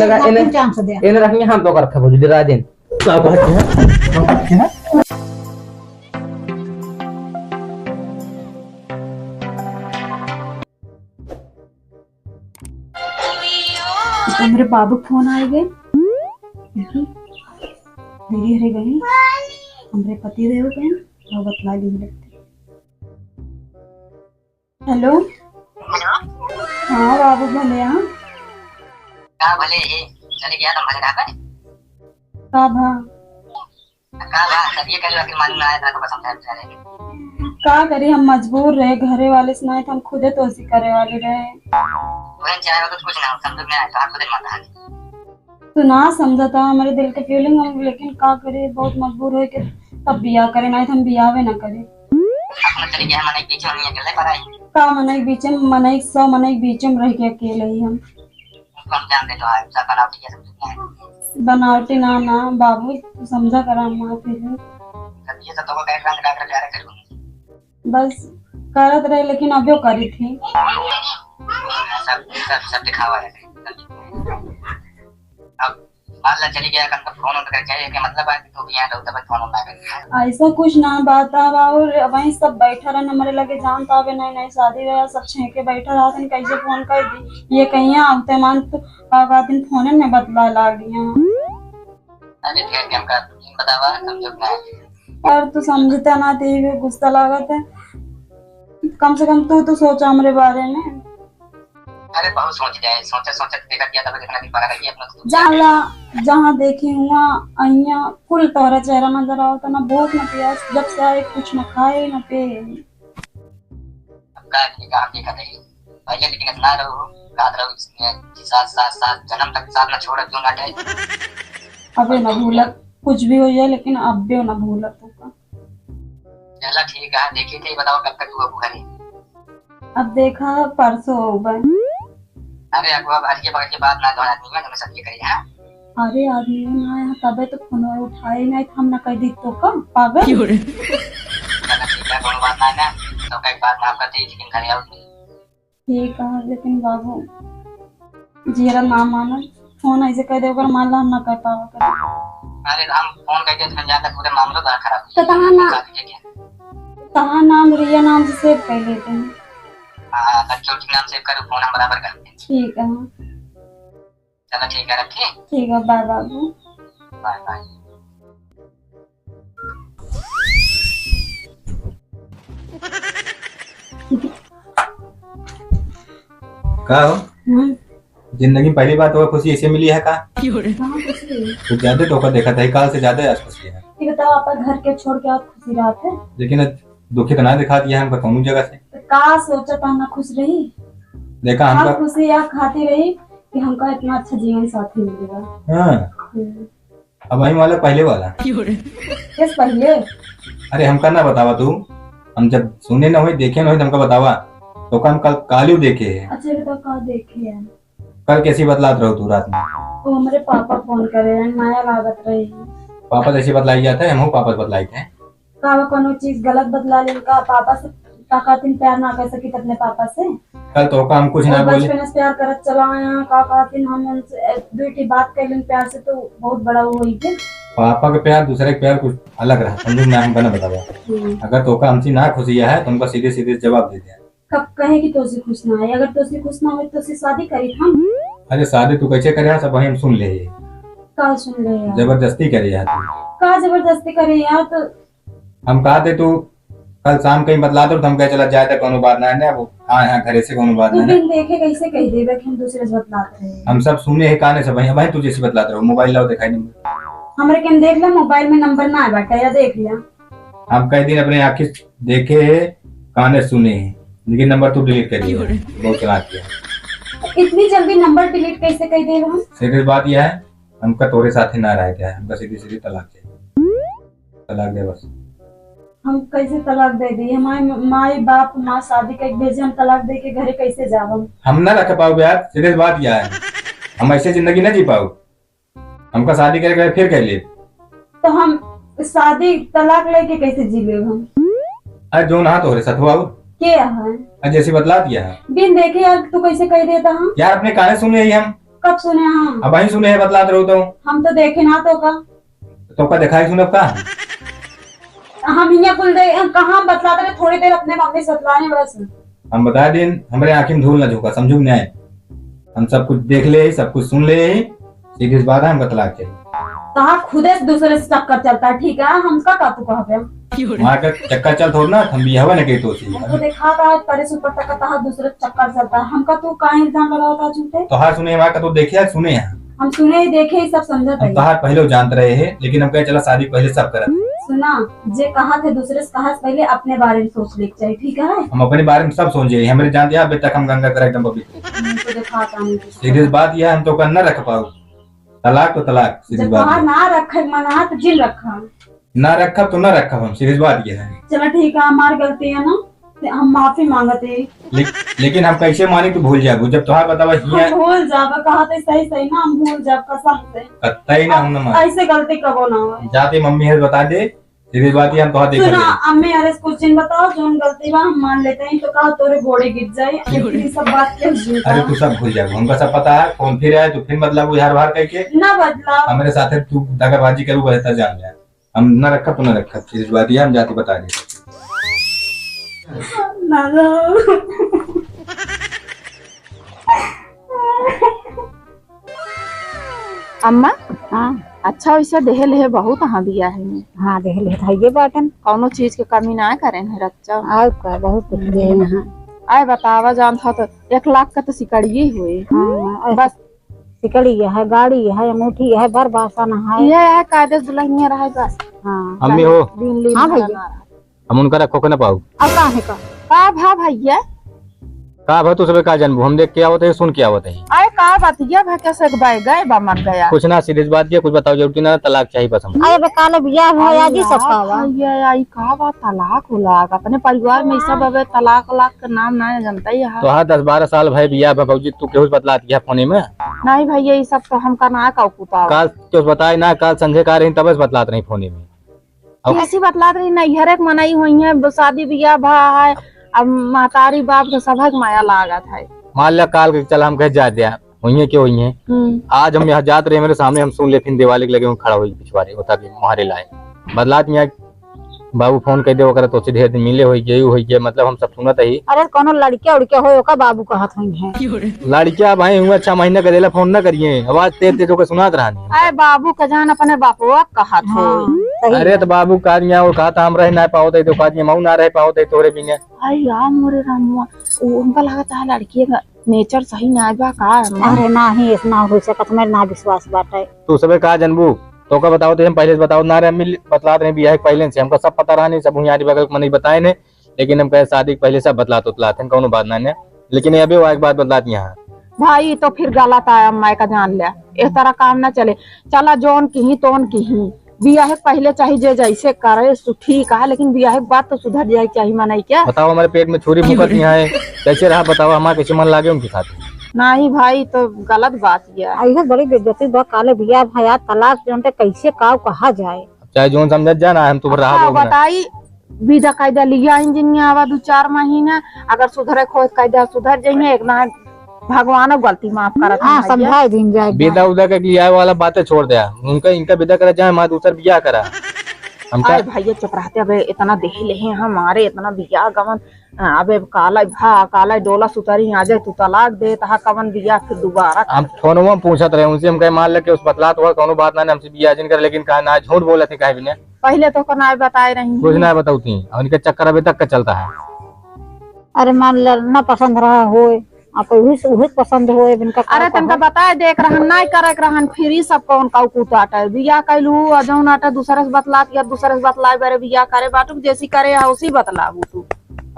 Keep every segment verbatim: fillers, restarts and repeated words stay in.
लगा, इन्हें, इन्हें रखिए, हम तो कर खबो, डरा दिन। का बात है? हम क्या? हमरे बाबू के फोन आए गए। देखी, दीदी हरे गई, हमरे पति देव गए, वो बतला ली लगते। हेलो। हेलो। हाँ बाबू, भले हाँ। का भले ही? चले गया तो भले रहा करे। का भा? का बा, तब ये कहियो आखिर मालूम ना आया, तो आपको समझा बुझा रहे। का करी, हम मजबूर रहे, घरे वाले से नहीं तो हम खुदे तोसी करे वाले रहे। वही चाहे हो तो कुछ ना हो, समझ में आए तो आप खुदे मत आए। तू ना समझता हमारे दिल के फीलिंग हम, लेकिन का करी, बहुत मजबूर होए के तब बियाह करे, नहीं तो हम बियाहवे ना करे। अपना चले गया, मनई के बीच में नहीं अकेले पर आई। का मनई के बीच में, मनई सौ मनई के बीच में रह के अकेले ही हम। उसको हम जान दे तो है, सब बनावटी है, सब दुनिया है। बनावटी ना, ना बाबू, तू समझा करा हमार फीलिंग। जब ये सब तो वो कह रहा है, प्यार करूँ। बस करत रहे, लेकिन अबियो करी थी। सब, सब, सब दिखावा है। अब मान ला चली गया, कल का फोन उनका चाहिए, कि मतलब है कि तू भी यहाँ रहो, तब फोन उनका कर। ऐसा कुछ ना बात है बाबू, वहीं सब बैठा रहना, हमारे लगे जान तो आवे नहीं, नहीं शादी रहा, सब छेके बैठा रहता, कैसे फोन कर दी? ये कहिया आवते मान तो का, का दिन फोने में बतला लाग गया। अरे फिर भी हमका तुम बतावा, समझो ना। यार तू समझता ना, ते भी गुस्सा लागत है। कम से कम तू तो सोचा हमरे बारे में। अरे बहुत सोच जाए, सोचे सोचे देखा किया तब इतना दिन पड़ा रही अपना तो। जाला, जहाँ देखी हुआ अइया कुल तोहरा चेहरा नजर आवता ना, भूख न पियास, जब से आए कुछ न खाए न पिए। अब का करी, का हम देखा रही। पहले लेकिन इतना रहो, रात रहो, इसमें कि साथ, साथ, साथ, जन्म तक साथ ना छोड़, क्यों ना हटे। अबे ना भूलत, कुछ भी हो जाए, लेकिन अबे ना भूलत होगा। चला ठीक है, देखी थे, बताओ कब तक तू अबू घरे? अब देखा, परसों होगा। अरे अगुआ, अब हरिये बगल के बात ना दोहरा, आदमी में, तो मैं सब ये करी, हाँ? अरे आदमी ना यहाँ तबे तो फोन उठाए नहीं, हम ना कह दी तो का, पागल? क्यों रे? चला ठीक है, कोनो बात ना है ना, तो कई बात ना आपका दी, लेकिन घरे आओ। ठीक है, लेकिन बाबू, जियरा ना मानत, फोन ऐसे कह दे, ओकर मान ला हम ना कर पावा कर। अरे, हम फोन कह दे, तो ज्यादा पूरे मामलो बड़ा खराब हो तो जाए। तहाँ ना, बता दीजिए क्या? तहाँ नाम रिया नाम से सेव कर लेते हैं। हाँ, बच्चों के नाम सेव करो, फोन हम बराबर करते हैं। ठीक है। चलो ठीक है, रखी। ठीक है, बाय बाबू। बाय बाय। का हो? हम्म। जिंदगी में पहली बार तो खुशी ऐसे मिली है का? कहाँ खुशी है? कुछ ज्यादा तो देखा था, काल से ज्यादा आज खुशी है। ये बताओ, आपका घर के छोड़ के आप खुशी रहत है? लेकिन दुखी तो ना दिखा दिया हमका कौनो जगह से। तो का सोचा था, ना खुश रही? देखा और हमका खुशी या खाती रही कि हमका इतना अच्छा जीवन साथी मिलेगा। हाँ। हम्म। अब वही वाला, पहले वाला। किस पहले? अरे हमका ना बतावा तू, हम जब सुने ना होई, देखे ना होई, तो हमका बतावा। तो का हम कल कालियो देखे है। अच्छा, ये बताओ, का देखे है? कल कैसी बतलात रहो तू रात में? वो हमारे पापा फोन करे हैं, माया लागत रही। पापा जैसे बतलाई जाता है, हम पापा से बतलाई थे। का वो कोनो चीज गलत बतला लेन का? पापा से का खातिन प्यार ना कर सकी अपने पापा से? कल तो का हम कुछ ना और बोले। बचपन से प्यार करत चला आया, का खातिन हम उनसे एक दुई ठी बात कर लेन प्यार से तो बहुत बड़ा वो होई के। पापा के प्यार दूसरे के प्यार कुछ अलग रहा, समझो ना, हमका ना बतावा। हम्म। अगर तो का हमसे ना खुशी है तो हमका सीधे सीधे जवाब दे दे। कब कहे कि तोसे खुश ना है? अगर तोसे खुश ना होई, तोसे शादी करी हम। अरे शादी तू कैसे करे है, सब वही हम सुन ले ही। का सुन ले यार? जबरदस्ती करे यार तू। का जबरदस्ती करे यार? तो हम कहा थे तू कल शाम कहीं बतला दो, तो हम कहे चला जाए तो कोनो बात ना है ना, वो आए हैं घरे से कोनो बात तू ना है ना। बिन देखे कैसे कह देबे कि हम दूसरे से बतलात रहे? हम सब सुने हैं काने से, भाई, भाई तू जैसे बतलात रहो, मोबाइल लाओ दिखाई नंबर। हमरे के हम देख ले, मोबाइल में नंबर ना है बाटे, या देख लिया। हम कई दिन अपने आँखी देखे है, काने सुने है, लेकिन नंबर तू डिलीट कर दिया। अरे। बहुत चालाक किया। इतनी जल्दी नंबर डिलीट कैसे कर दे हम? सीधी बात यह है, हमका तोरे साथे ना रह गया है, हमका सीधी सीधी तलाक चाहिए। तलाक दे बस। हम कैसे तलाक दे दी? हमारे म-, माई बाप माँ शादी करके भेजे, हम तलाक दे के घरे कैसे जाब हम? हम ना रख पाओ यार, सीधी बात यह है, हम ऐसे जिंदगी ना जी पाओ। हमका शादी करे के बाद फिर कर ले। तो हम शादी तलाक लेके कैसे जी लेब हम? अरे जोन हाँ तोहरे साथ हुआ हो। के है? अरे जैसे बतला दिया है। बिन देखे यार तू कैसे कह देता हम? यार अपने काने सुने ही हम। कब सुने हम? अब वहीं सुने है, बतलात रहो तो। हम तो देखे ना तो का। तो का दिखाई सुनब का? हम हियाँ कुल दे, हम कहाँ हम बतलात रहे, थोड़ी देर अपने मम्मी से बतलाने बस। हम बता दिन, हमरे आँखी में धूल न झोंका, समझू कि नहीं? हम सब कुछ देख ले, सब कुछ सुन ले, सीधी सी बात है, हम बतला के। तहार खुदे से दूसरे से चक्कर चलता है, ठीक है? हमका का तू कहबे? वहाँ का चक्कर चल थोड़ ना, हम बियाहवा न कही तो सी। हमको देखा था, करे से ऊपर तक का तहार दूसरे से चक्कर चलता है, हमका तू काहे इल्जाम लगावत है झूठे? तोहार सुने, वहाँ का तो देखे है, सुने हैं। हम सुने ही देखे ही सब समझत हम है। तोहार पहले जानत रहे हैं, लेकिन हम कहे चला शादी पहले सब करत। सुना, जे कहा थे दूसरे से कहा से पहले अपने बारे में सोच ले के चाहिए, ठीक है? हम अपने बारे में सब सोचे, हमरे जानते हैं, अभी तक हम गंगा तरह एकदम पवित्र। हमको देखा था नहीं कुछ। सीधी सी बात यह है, हम तो का न रख पाऊ। तलाक तो तलाक, सीधी जब बात तोहार है। ना रखे के मन है तो जिन रखा। ना रखब तो ना रखब हम, सीधी सी बात यह है। चला ठीक है, हमार गलती है ना, ते हम माफी मांगत है। ले-, लेकिन हम कैसे मानी तू भूल जाबू, जब तोहार बतावा हिया हम भूल जाबा, कहा थे सही सही ना, हम भूल जाब कसम से। कतई ना, हम ना मानी। ऐसे गलती कबो ना हो। जाते मम्मी है बता दे, सीधी बात ये हम तोहार देखा सुना, दे। अम्मी अरे कुछ दिन बताओ, जोन गलती बा हम मान लेते हैं, तो कहा तोरे गोड़े गिर जाए, फिर ये सब बात के झूठ अरे है। तू सब भूल जाबू, हमका सब पता है, फोन फिर आए तो फिर मतलब उधार बार करके ना बदला। हमरे साथे तू दगाबाजी करू बेहतर जान ले। हम न रखब तो न रखब, सीधी बात ये हम जाते बता दे। ना, ना। अम्मा, हाँ। अच्छा वैसे देहे लेहे बहुत हाँ बियाहे में। हाँ, देहे लेहे तो हइये बाटन। कौनो चीज के कमी ना करेन है रच्चा। और का, बहुत कुछ देहे हैं। आए बतावा, जानत हो तो एक लाख का तो सिकड़िए हुए। हाँ, बस। सिकड़ी है, गाड़ी है, अंगूठी है, बर बासन है। ये है कायदे से दुल्हनिया रहे बस। हाँ। अम्मी हो। दिन लीन हाँ भला भैया। ना रहे। हम उनका रखो के ना पाऊ। अब काहे का? का भा भैया? का भा तू सबे का जानबू? हम देख के आवत है, सुन के आवत है। अरे का बात ये भा, कैसे एक बाय गए बा मर गया? कुछ ना, सीधी बात ये, कुछ बताओ जरूरत ना, तलाक चाहिए बस हमको। अरे बे काले बियाह भा अरे आज ही सब यार, का बा? भैया, आई का बा तलाक उलाक? अपने परिवार में ई सब हाँ। अबे तलाक उलाक के नाम ना जानता ही है। तो हाँ, दस बारह साल भए बियाह भा भौजी, तू केहू से बतलात किया फोने में? नहीं भैया, ई सब तो हमका ना का कुता। काल केहू से बताए ना, काल संझे का रही तबे से बतलात रही फोने में। अब कैसी बतलात रही, नैहरे के मनई होइहैं, शादी बियाह भा है, अब महतारी बाप के सभक माया लागत है। मान लिया काल के चल हम कहे जा दिया, होइहैं के होइहैं। हम्म। आज हम यहाँ जात रहे, मेरे सामने हम सुन ले, फिर देवाले के लगे खड़ा होई पिछवारे, होता भी मारे लाए। बतलात मियाँ बाबू फोन कर दे, ओकरा तो से ढेर दिन मिले होई गए, होई गए, मतलब हम सब सुनत ही। अरे कोनो लड़किया उड़किया होई, ओका बाबू कहत होइहैं। लड़किया भाई हुआ छह महीने का देला फोन ना करिए, आवाज तेज तेज होकर सुनात रहनी। अरे बाबू का जान अपने बापुआ कहत हाँ, होई। सही अरे है। तो बाबू का यहाँ वो कहा था हम रह ना पावत है, तो कहा मऊ ना रह पावत है तोरे बिना। अरे यार मोरे रामुआ, वो उनका लगता है लड़की का नेचर सही ना बा का? अरे नाही, ऐसा ना हो सकत, मेरे ना विश्वास बाटे। तू सबे का जनबू, तो का बताओ, तो हम पहले से बताओ ना रहे, हम मिल-, बतलात रहे बियाह के पहले से, हमका सब पता रहा नहीं, सब हुआरी बगल के मनई बताए ने, लेकिन हम कहे शादी के पहले सब बतलात उतलात हैं, कौनो बात ना ने। लेकिन ये अबे वो एक बात बतलात यहाँ। भाई, तो फिर गलत आया, मैं का जान लिया, इस तरह काम ना चले। चला, जौन किही, तौन किही, बियाह के पहले चाहे जे जैसे करे, सु-, ठीक है, लेकिन बियाह के बाद तो सुधर जाए के चाही, मनई क्या? बताओ, हमारे पेट में छुरी भूकत यहाँ है, कैसे रहा बताओ, हमारा कैसे मन लागे उनके साथ? नहीं भाई, तो गलत बात ये है। अइहे बड़ी बेइज्जती बा, काले बियाह भया, तलाक जौन ते कैसे काव कहा जाए? अब चाहे जौन समझत जा ना, हम तो रहा अच्छा, वो ना। बताई, विदा कायदा लिया इंजीनियर आवा दो चार महीना, अगर सुधरे खोज कायदा सुधर जाइए, एक ना भगवान गलती माफ करत हाँ, हैं भैया। समझाए दिन जाए। विदा उदा के लियाए वाला बातें छोड़ दे, उनका, इनका विदा करा जाए, माँ दूसर बियाह करा। हमका अरे भैया चुप रहते, अबे इतना देख ले हैं हमारे, इतना बियाह गवन, अबे काला भा, काला डोला सुतरी आ जाए, तू तलाक दे, तहा कवन बियाह फिर दोबारा हम कर। फोनवा में पूछत रहे उनसे, हम कहे मान ले कि उस बतलात हुआ, कौनो बात ना, हमसे बियाह जिन करे, लेकिन कहा ना, झूठ बोलत है, काहे बिना? पहले तो को ना बताए रही कुछ हैं। ना बताऊ थी, और इनका चक्कर अभी तक का चलता है। अरे मान ले, ना पसंद रहा होए, आ कोई उही से, उही के पसंद होए, अब इनका का अरे तनका कहो? बताए देख रहन, नाई करे के रहन, फिर ई सब कौन काऊ कूत आटे? बियाह कैलू, आ जौन आटे दूसरे से बतलात या दूसरे से बतलाए, बारे बियाह करे बाटू, जैसी करे है, उसी बतलाबू तू।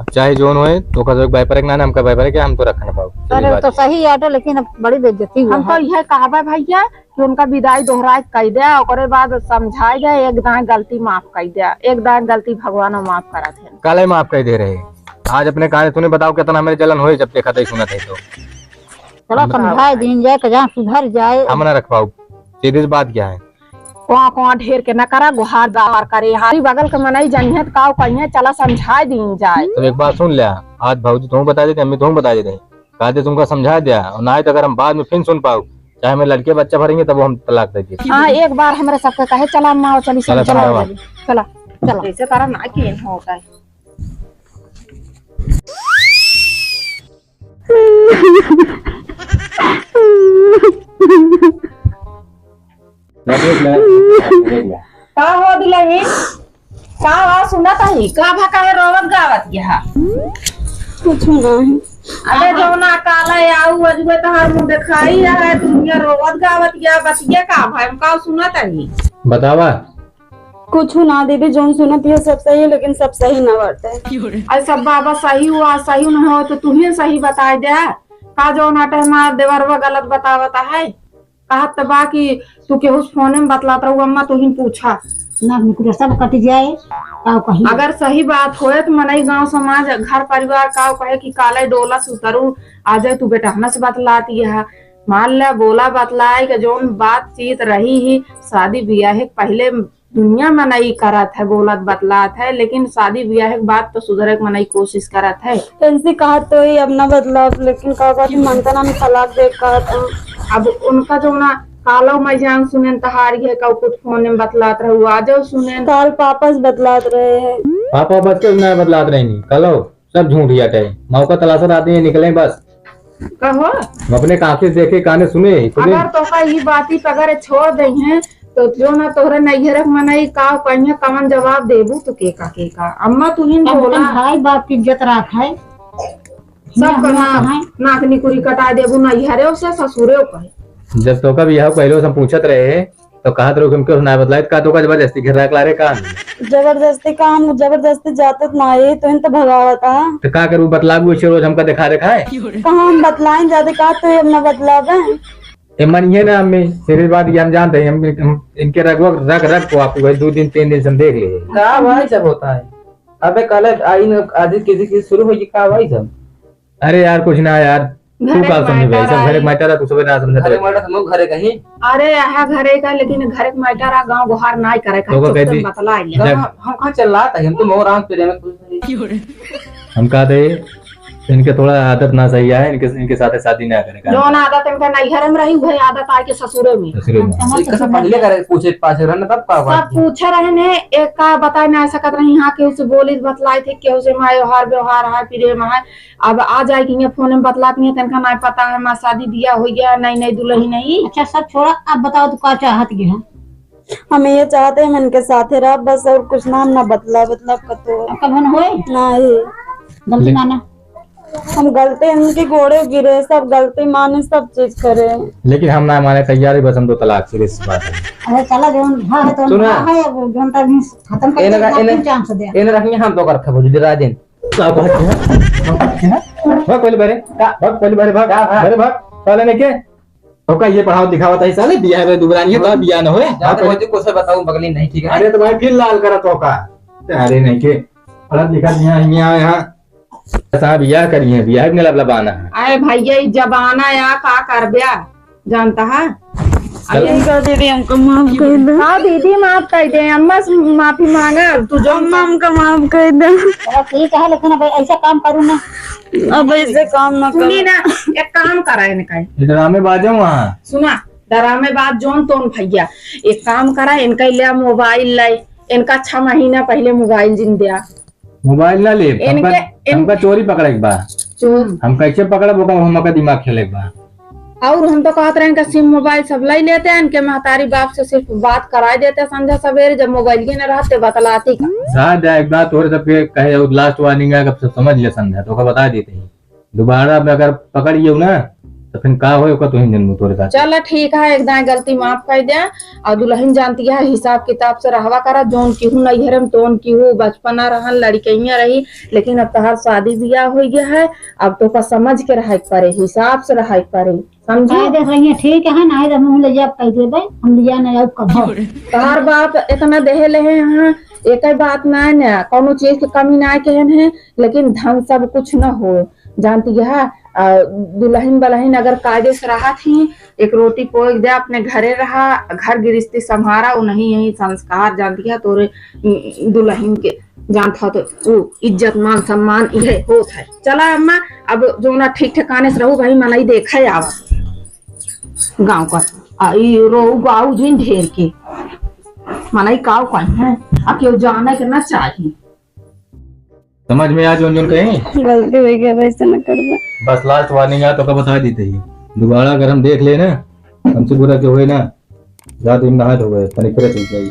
अब चाहे जौन होए, तो का तो एक व्यापार के ना, हमका व्यापार के हम तो रख ना पाऊ। अरे बात तो है। सही आटे, लेकिन अब बड़ी बेइज्जती हुआ हम तो है। यह कहबे भैया, कि उनका विदाई दोहराए कह दे, ओकरे बाद समझाए दे, एक दाएं गलती माफ कह दे, एक दाएं गलती भगवान माफ करत है। काले माफ कह दे रहे, आज अपने कान सुने, बताओ कितना हमें जलन होए जब देखत है सुनत है तो। चलो हम समझाए दीन जाए, कि जहाँ सुधर जाए। हम ना रख पाऊ, सीधी सी बात क्या है? कुआ कुआ ढेर के न करा, गुहार दार करे, हारी बगल के मनई जनिहत काव कहिए, चला समझाए दीन जाए। तो एक बात सुन ले, आज भौजी तुम बता देते, अम्मी तुम बता देते, कहते तुमका समझा दिया, और ना तो अगर हम बाद में फिर सुन पाऊ, चाहे हमें लड़के बच्चा भरेंगे, तब वो हम तलाक दे देंगे। हाँ, एक बार हमरे सबके कहे, "चला अम्मा, चली, चला, चला, चला, चला।" चला, चला। जैसे तारा ना किए होता है। ना, देख ले, देख ले। का हो दुलही? का हो सुनत हई? का भा काहे रोवत गावत यहा? कुछ नहीं। अबे जौना काला आऊ अजुए तहार मुंह देखाई है, दुनिया रोवत गावत या बतिया का भाई, हम का सुनत हई? बतावा। कुछ ना दीदी, जौन सुनत है सब सही है, लेकिन सब सही ना बाटे। अरे सब बाबा सही हुआ, सही न हो तो तू ही सही बताए दे। का जौन आटे हमार देवरवा गलत बतावत है? कहत त बा कि तू केहू से फोने में बतलात रहू, अम्मा तू ही पूछा। ना निकले सब कट जाए, का कही? अगर सही बात होए तो मनई गांव समाज घर परिवार का कहे कि काले डोला से उतरू, आ जाए तू बेटहना से बतलात यह। मान ले बोला बतलाए के जौन बातचीत रही ही शादी ब्याह के पहले दुनिया मनई करत है, बोलत बतलात है, लेकिन शादी ब्याह के बाद तो सुधरे के मनई कोशिश करत है। इनसे कहत तो ही अब ना बदलाव, लेकिन का बात मानता ना, हम तलाक दे कहत हूँ। अब उनका जो ना कालो मैं जान सुनेन तहारी है, कब कुछ फोन में बतलात रहू, आ जाओ सुनेन। काल पापा से बतलात रहे हैं। पापा बस के ना बतलात रहे नहीं, कालो सब झूठ ही हटे। मौका तलाशत आदमी निकले बस। कहो। हम अपने आँखें से देखे, काने सुने, सुने। अगर तोका ई बाती पे अगर छोड़ दे हैं, तो जो ना तोहरे नैहर के मनई का कहिए, कवन जवाब देबू तो के का, के का? अम्मा तू ही कम से कम बोला। भाई बाप की इज्जत राख है। सब ना, का ना, ना है। नाक निकुरी कटा देबू नैहरे से ससुरे कहे। जब तोका बियाह पहले से हम पूछत रहे, तो कहत रहो कि हमके ना बतलाए, का तोका जबरदस्ती घर रख ला रे का? जबरदस्ती का, हम जबरदस्ती जाते तो ना, यही तो इन तो भगावत है। तो का करू, बतलाबू ऐसे रोज हमका दिखा दिखाए? कहाँ हम बतलाएं जाते, का तो ये अपना बतलावे? ए, मानिए ना, हमें सीरियस बात ये हम जानते हैं, हम, हम इनके रगवा, रग, रग को आपको भाई दो दिन, तीन दिन से हम देख लिए। का भाई सब होता है? अबे कल आई न, आज किसी की शुरू होगी का भाई सब? अरे यार, कुछ ना यार, तू घरे का समझ भाई, सब घरे मैटर है, तू सब ना समझ। अरे मैटर हम घरे कहीं। अरे यहाँ घरे का, लेकिन घरे के मैटर आ, गाँव गुहार नाई करे का, तो चुप कह दी। तुम बतला लिया। जब हम, हम कहाँ चल रहा था, हम तो मोर आँख पे रहना कुछ नहीं। हम कहते इनके थोड़ा आदत ना सही है, इनके, इनके साथे शादी ना करे का। जौन आदत इनका नैहर में रही, वही आदत आके ससुरे में। ससुरे में। तो एक कसम पहले करे, पूछे पाछे रहने तब का सब बात है? पूछे रहे ने, एक का बताए ना सकत रही, हाँ केहू से बोली बतलाई थे, केहू से माय हार व्यवहार है, प्रेम है। अब आ जाए कि ये फोन में बतलाती हैं, तनका ना पता है, माँ शादी बियाह हो गया, नई नई दुल्हन नहीं। अच्छा सब छोड़ा, अब बताओ तू का चाहत के है? हम ये चाहते हैं, हम इनके साथे रह बस, और कुछ ना, हम ना बतला, बतला कतो। अब कब होए? नहीं। गलती ले- माना। हम गलती इनके गोड़े गिरे, सब गलती माने, सब चीज करे। लेकिन हम ना माने तैयार ही, बस हम तो तलाक, सीरियस बात है। अरे चला, जौन हाँ है तो सुना। हाँ है, अब जौन तक खत्म कर एने दे, का, एने, चांस दे। एने रखिए, हम तो कर खबो, डरा देन। का बात है? का बात है? भाग पहले बारे, का? भाग पहले बारे, भाग। का, हाँ। बारे भाग, साले ने के? ओका ये पढ़ावत लिखावत है साले, बियाह में दुबरानी है, तो बियाह न होए। जाते भाई, कोई को से बताऊं, बगली नहीं, ठीक है? अरे तो भाई फिर लाल करा तो का? अरे नहीं के, पढ़त लिखत यहाँ, यहाँ, यहाँ। साहब बियाह करी है, बियाह में लबलबाना है। अरे भैया, ई जमाना या का करब्या, जानता है? चल। अरे इनका दीदी हमको माफ कर दे। हाँ दीदी, माफ कर दे, अम्मा से माफी मांगा, तू जो अम्मा हमको माफ कर दे। चलो ठीक है, लेकिन अब ऐसा काम करूँ ना। अब ऐसे काम ना सुनी करो। ना, एक काम करा इनका। ये ड्रामेबाज है वहाँ। सुना, ड्रामेबाज जौन तौन भैया, एक काम करा, इनका ले मोबाइल लाई, इनका छह महीना पहले मोबाइल जिन दिया। मोबाइल ना ले, इनके, हमका, इन- हमका चोरी पकड़े के बा। चोर। हम कैसे पकड़ब, ओका हमका दिमाग खेले के बा। और हम तो कहत रहे, इनका सिम मोबाइल सब लाई लेते हैं, इनके महतारी बाप से सिर्फ बात कराए देते संध्या सवेरे, जब मोबाइल के न रहते बतलाती का। जा, जा, एक बात तोरे सबके कहे, और लास्ट वार्निंग है, अब सब समझ ले संध्या, तो ओका बता देते ही। दोबारा में अगर पकड़ लियो ना, तो फिर का होए, ओका तुहिन जनबू तोरे साथ। चला ठीक है, एक दाएं गलती माफ कर दे। और दुल्हन जानती है, हिसाब किताब से रहवा करा, जौन केहू नैहर में तौन केहू बचपना रहन, लड़कइया रही, लेकिन अब तहार शादी बियाह हो गया है, अब तो का समझ के रहे के पड़े, हिसाब से रहे के पड़े, समझी? कायदे से रहिए, ठीक है ना, तो हम ले जाब कह देबे, हम लिया ना जाब कब। तहार बाप इतना देहे ले हैं यहाँ, एक बात ना है ना, कौनो चीज की कमी ना कहन है, लेकिन धन सब कुछ न हो। जानती है, आ, दुल्हन बलहिन अगर कायदे से रहत ही, एक रोटी पोय दे, अपने घरे रहा, घर गृहस्थी संभारा, उन्हीं यही संस्कार जानती है, तोरे, उम, दुल्हन के जानत हो तो उ इज्जत मान सम्मान इहे होत है। चला अम्मा, अब जो ना ठीक ठिकाने से रहू भाई, मनई देखे आवा। गाँव का। आ ई रोऊ गाऊ जिन ढेर के। मनई काव कहीं है, आ केहू जाने के ना चाही। समझ में आ जोन जोन कहीं? गलती होइ गया, वैसे न करबा। बस last warning आ, तोका बता देते ही। दोबारा अगर हम देख ले ना, हमसे बुरा के होए ना, जा तू नहा धोवे, तनी fresh हो जाई।